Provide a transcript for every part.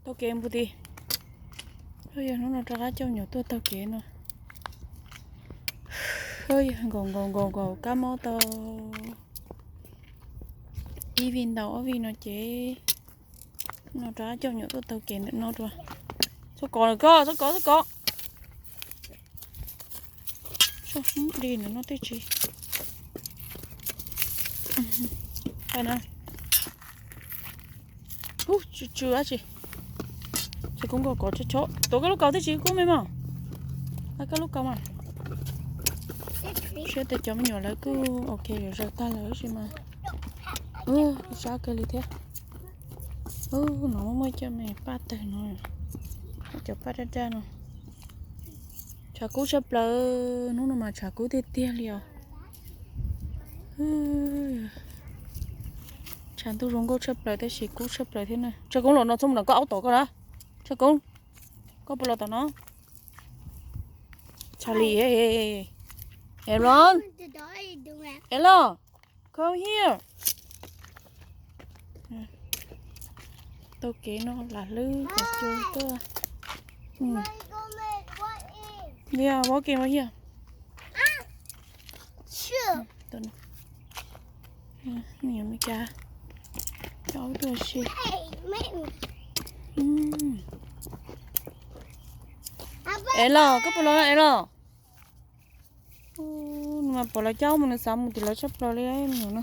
Taug kev npus ti. Yog hnub no rov qab coj me nyuam tuaj taug kev no. Nkaum nkaum nkaum nkaum kab mob tau ib vij ntau ob vij no ces no rov qab coj me nyuam tuaj taug kev ntawm no dua. Txhob kov lawm koj, txhob kov, txhob kov. Tso di ntawm no tej tsis. Pais na. Ub, tsw tsw dab tsi. Ces kuv nkaus kom tso chob tuav koj lub kaus twb tsis kub me mog. Koj lub kaus mas. Siab tias cov me nyuam lawv kuj ok yuav zaws tag lawm tab sis mas sab kawg li thiab. Ub, no muaj muaj cov me paj tawg no, cov paj daj daj no. Tshav kub tshaj plaws, hnub no mas tshav kub tiag tiag li os. Tshav ntuj zoo nkauj tshaj plaws tab sis kub tshaj plaws thiab na. Tshav kub los no txhob mus nram koj aub tom koj na. Tshav kub, koj puas los tom no? Charlie, Aaron, Aaron, come here. Taug kev no lam hlwb cov cua tuaj. Yeah, walking right here. Me nyuam Meskas coj aub tuaj ua si. Es los koj puas los es los? Nws mas pom lawv coj aub mus nws xav mus tim lawv tshaj plaws li me nyuam no.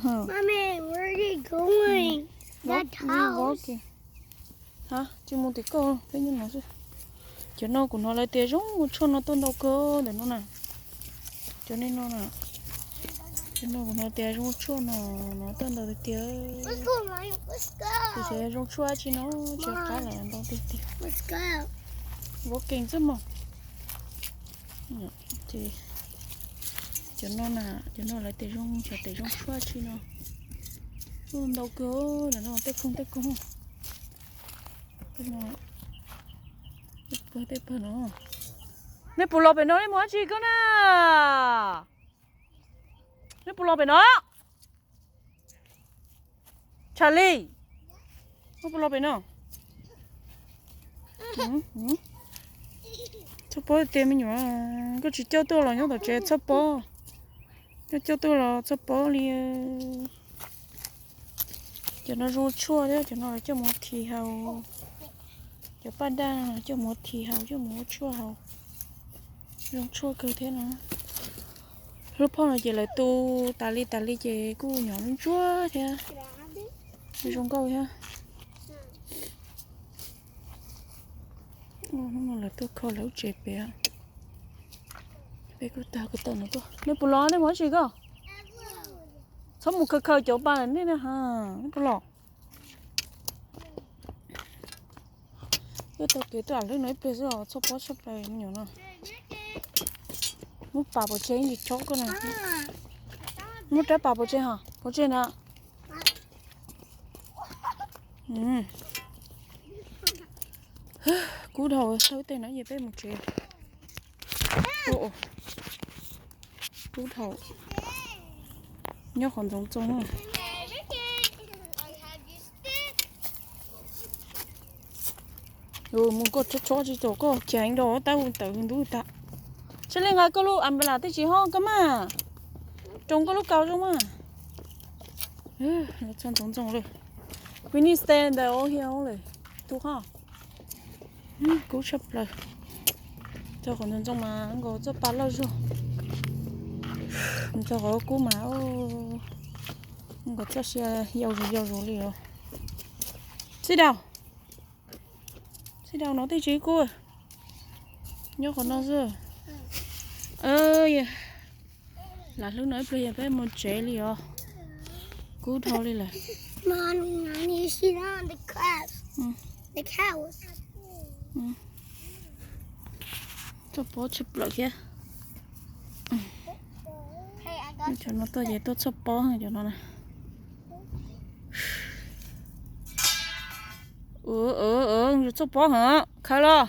Tsis mus tim koj peb nyuag no xwb. Cov no kuv hnov lawv tias zoo ua tshuaj no tuaj ntau kawg ntawm no na. Cov nej no na, cov no kuv hnov tias zoo ua tshuaj no, no tuaj ntau tiag tiag. Kuv xav zoo tshuaj tsis no, tsis qab lawm ntau tiag tiag. Walking xwb mog. Ces cov no na, cov no lawv tias zoo xyov tias zoo tshuaj tsis no. Tuaj ntau kawg ntawm no tej koog tej koog. Tej pawg tej pawg no. Nej puas los pem no nej mus dab tsi koj na? Nej puas los pem no? Charlie, nej puas los pem no? Txhob pob tiag me nyuam, koj tsis coj tuaj los nyob tom tsev txhob pob. Koj coj tuaj los txhob pob li. Cov no zoo tshuaj thiab, cov no coj mus thi haus. Cov paj daj no coj mus thi haus, coj mus ua tshuaj haus. Zoo tshuaj kawg thiab no. Lub phauj no ces lawv tu tas li tas li ces kuj nyuam ntsuab thiab. Zoo nkauj thiab. Lawv tuaj kho lawv lub tsev pem. Peb kuj tag kuv tawm no tuaj. Nej puas los nej mus dab tsi koj? Txhob mus khaws khaws cov pas nej na ha. Nej puas los? Tuaj taug kev tuaj am lwb no ib pliag xwb os, txhob pob tshaj plaws me nyuam no. Muab pas pov tseg ib ntsis chob koj na. Muab rab pas pov tseg hos, pov tseg na. Kub dhau, tau ib teg no ces peb mus tsev. Kub dhau, nyob qhov ntxoov txoo. Mus koj tsob tsob tsis tau koj khiav heev rau tab hu tawm hu ntub tas. Tsis li nqa koj lub umbrella tej tsis hos koj mas, roos koj lub kaus zoo mas. Los txog ntxoov ntxoo lawm. We need stand there, all here only. Too hot. Kub tshaj plaws. Txog qhov ntxoov ntxoo mas nkaus txoj pa loj zog. Txog qhov kub mas nkaus txoj sia yau zus yau zus li os. Sit down. Sit down no tej tsis kub. Nyob qhov no xwb. Lam hlwb no ib pliag yog peb mus tsev li os. Kub dhau li lawm. Txoj pob tshaj plaws thiab. Cov no tuaj ces tuaj txoj pob cov no na. Txoj pob hos khaws los.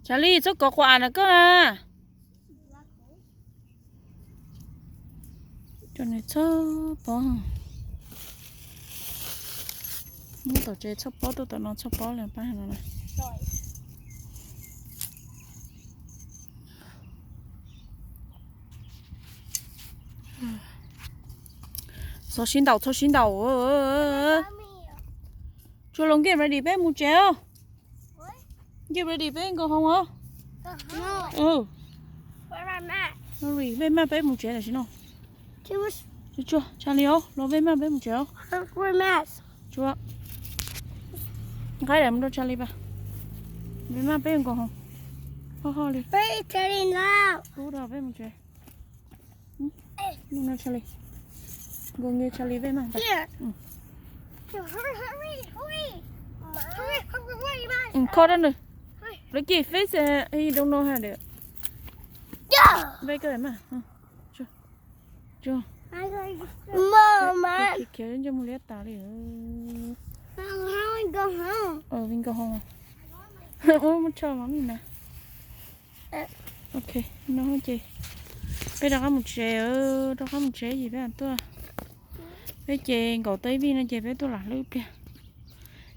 Tsam li txoj kov quas am na koj na. Cov nws txhob pob. Nyob tom tsev txhoj pob, tuaj tom no txhoj pob li pab no na. Txhob sib ntaus, txhob sib ntaus. Tsuas los get ready peb mus tsev os. Get ready peb nkaus hoo os. Vej maj peb mus tsev tam sim no. Tsuas, Charlie os, los vej maj peb mus tsev os. Tsuas, nqaij daim mus rau Charlie pas. Vej maj peb nkaus hoo. Ho ho li. Ub, peb mus tsev. Nug no Charlie. Nkaus nyias Charlie vej maj. Kho rau nws. Lawv cem Facebook, you don't know how to. Vej koj mas. Khiav khiav ntsej muag liab tas li. Vij nkaus hoo. Ua muab tso mov mi na. Ok, no ces peb rov qab mus tsev, rov qab mus tsev ces peb tuaj. Peb ces nkaum tau ib vij no ces peb tuaj lam hlwb ib pliag,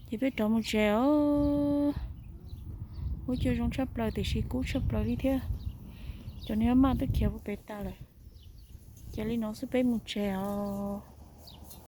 ces peb rov mus tsev os. Huab cua zoo tshaj plaws tiam sis kub tshaj plaws li thiab. Cov niag maj twb khiav puag pem tas lawm. Ces li no xwb peb mus tsev os.